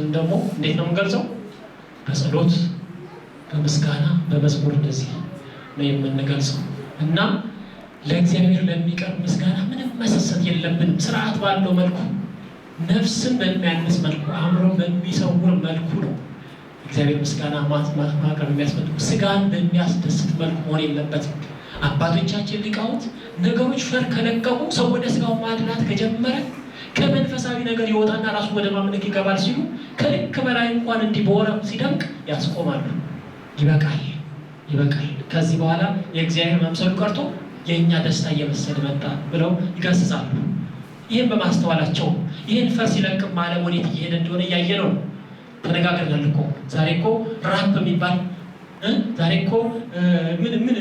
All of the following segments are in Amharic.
ምስጋናችንን ደግሞ እንዴት ነው የምንገልጸው? በጸሎት፣ በምስጋና፣ በመዝሙር እንደዚህ ነው የምንገልጸው። እና ለእግዚአብሔር ለሚቀርብ ምስጋና ምንም መሰሰት የለብንም። ስርዓት ባለው መልኩ፣ ነፍስን በሚያንስ መልኩ፣ አእምሮን በሚሰውር መልኩ ነው እግዚአብሔር ምስጋና ማቅረብ የሚያስፈልገው። ስጋን በሚያስደስት መልኩ መሆን የለበትም። አባቶቻችን ሊቃውንት ነገሮች ፈር ከለቀቁ፣ ሰው ወደ ስጋው ማድላት ከጀመረ ከመንፈሳዊ ነገር ይወጣና ራሱ ወደ ማምለክ ይገባል ሲሉ ከልክ በላይ እንኳን እንዲህ በወረብ ሲደምቅ ያስቆማሉ። ይበቃል፣ ይበቃል፣ ከዚህ በኋላ የእግዚአብሔር መምሰሉ ቀርቶ የእኛ ደስታ እየመሰለ መጣ ብለው ይገስጻሉ። ይህን በማስተዋላቸው ይህን ፈር ሲለቅም ዓለም ወዴት እየሄደ እንደሆነ እያየ ነው። ተነጋግረናል እኮ። ዛሬ እኮ ራፕ የሚባል፣ ዛሬ እኮ ምን ምን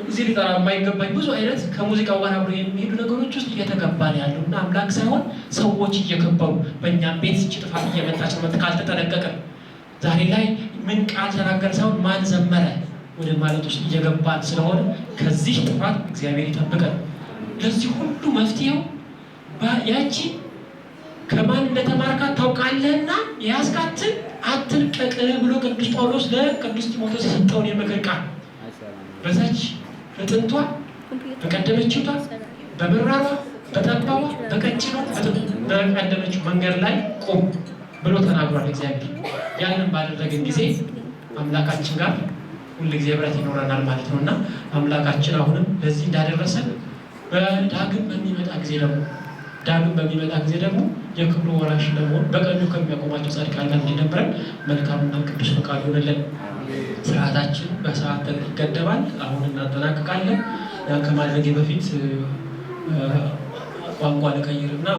እዚህ ሊጠራ የማይገባኝ ብዙ አይነት ከሙዚቃው ጋር አብሮ የሚሄዱ ነገሮች ውስጥ እየተገባ ነው ያለው። እና አምላክ ሳይሆን ሰዎች እየከበሩ በእኛም ቤት እቺ ጥፋት እየመጣች ነው ካልተጠነቀቀ። ዛሬ ላይ ምን ቃል ተናገረ ሳይሆን ማን ዘመረ ወደ ማለት ውስጥ እየገባን ስለሆነ ከዚህ ጥፋት እግዚአብሔር ይጠብቀን። ለዚህ ሁሉ መፍትሄው ያቺ ከማን እንደተማርካት ታውቃለህና የያዝካትን አትልቀቅ ብሎ ቅዱስ ጳውሎስ ለቅዱስ ጢሞቴዎስ የሰጠውን የምክር ቃል፣ በዛች በጥንቷ በቀደመችውታ በመራሯ በጠባቧ በቀጭኗ በቀደመችው መንገድ ላይ ቁም ብሎ ተናግሯል እግዚአብሔር። ያንን ባደረግን ጊዜ አምላካችን ጋር ሁል ጊዜ ህብረት ይኖረናል ማለት ነው። እና አምላካችን አሁንም ለዚህ እንዳደረሰን በዳግም በሚመጣ ጊዜ ደግሞ ዳግም በሚመጣ ጊዜ ደግሞ የክብሩ ወራሽ ለመሆን በቀኙ ከሚያቆማቸው ጻድቃን ጋር እንዲደምረን መልካምና ቅዱስ ፈቃዱ ይሆንልን። ስርዓታችን በሰዓት ይገደባል። አሁን እናጠናቅቃለን። ያን ከማድረጌ በፊት ቋንቋ ልቀይርና